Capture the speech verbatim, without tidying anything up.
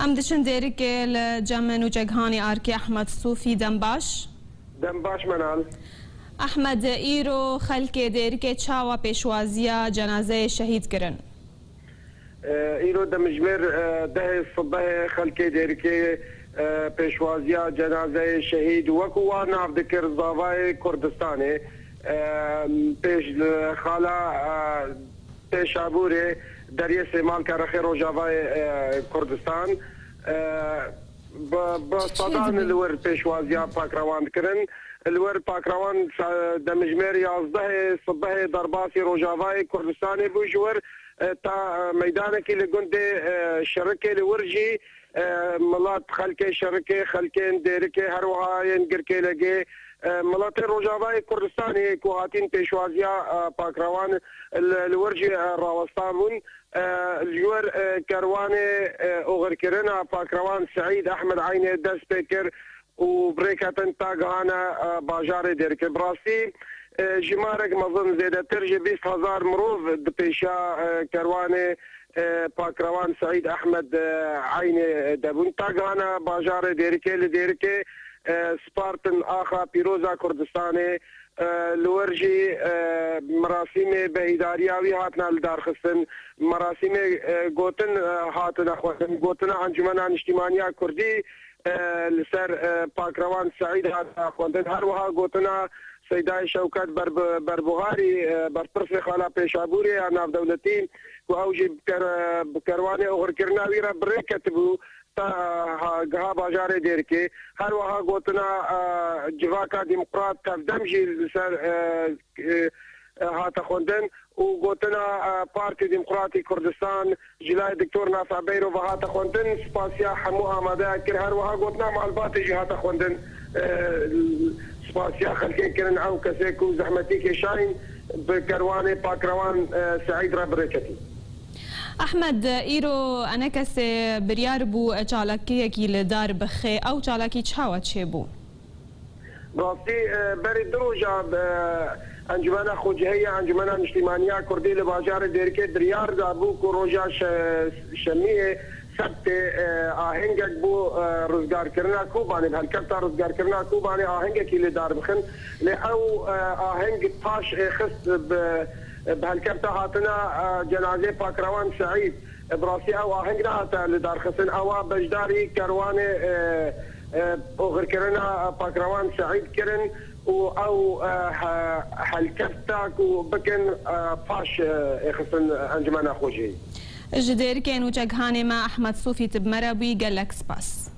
Em diçin Dêrikê, li cem min û ceghanê Arkê Ehmed Sofî. Dem baş. Dem baş, Menal. Ehmed, îro xelkê Dêrikê çawa pêşwaziya cenazeyê şehîd kirin? E, îro demjimêr, e, dehê sibehê xelkê Dêrikê, e, pêşwaziya cenazeyê şehîd, wekû wan nav dikir zavayê Kurdistanê, e, pêş, e, xala, e, Pêşabûrê deriyê Sêmalka Rexê Rojavayê, e, Kurdistan, e, bi, bi sedan li wir pêşwaziya pakrewan dikirin. Li wir pakrewan sa-, demjimêr yazdehê sibehê derbasî Rojavayê Kurdistanê bû ji wir, e, ta, e, meydanekî li gundê, e, Şirikê li wir jî, e, milet, xelkê Şirikê, xelkên Dêrikê, her wiha yên Girkêlegê, e, miletên Rojavayê Kurdistanê ku hatîn pêşwaziya, e, pakrewan li, li wir jî, e, rawestan bûn. E, ji wir, e, kerwanê, e, oxirkirina pakrewan Seîd Ehmed Eynê dest pê kir û bi rê ketin ta gihane, e, bajarê Dêrikê. Bi rastî, e, jimarek mezin, zêdetir ji bîst hezar mirov di pêşiya, e, kerwanê, e, pakrewan Seîd Ehmed, e, Eynê de bûn. Ta gihane bajarê Dêrikê, li Dêrikê, e, spartin axa pîroza Kurdistanê, e, li wir jî, e, merasîmê behîdariya wî hatine lidarxistin, merasîmê, e, gotin, e, hatine xwendin, gotina Encumena Niştîmaniya Kurdî, e, li ser, e, pakrewan Seîd hatine xwendin. Her wiha gotina Seydayê Şewket Berb-, Berbuharî, e, berpirsê xala Pêşabûrê ya navdewletî, ku ew jî bi ker-, bi kerwanê oxirkirina wî re bi rê ketibû, ta, ha, giha bajarê Dêrikê. Her wiha gotina, e, Civaka Demokrat Tevdem jî li ser, e, e, e, hate xwendin û gotina, e, Partî Demokratî Kurdistan ji layê Doktor Nafi'ê Beyrova hate xwendin. Spasiya hemû amadeya kir. Her wiha gotina malbatê jî hate xwendin. E, spasiya xelkê kirin, ew kesê ku zehmetî kêşayîn bi kerwanê pakrewan, e, Seîd re bi rê ketî. Ehmed, îro enekesê biryar bû çalakiyekî li dar bixe. Ew çalakî çawa çêbû? Bi rastî, e, berî du roja, e, Encumena Xwecihê ya Encumena Niştîmaniya Kurdî li bajarê Dêrikê biryar dabû ku roja şe-, şemiyê, sebtê, e, ahengek bo, e, rizgarkirina Kobanê, bi helkefta rizgarkirina Kobanê ahengekî li dar bixin. Lê ew, e, aheng paş êxist bi, bi helkefta hatina, e, cenazê pakrewan Seîd. E, bi rastî ew aheng nehate li dar xistin. Ewa beşdarî kerwanê, e, e, oxirkirina pakrewan Seîd kirin û ew, e, he-, helkefta ku bikin, e, paş, e, êxistin Encumena Xwecihê. Ji Dêrikê nûçeghanê me Ehmed Sofî tu bi me re bûyî, gelek spas.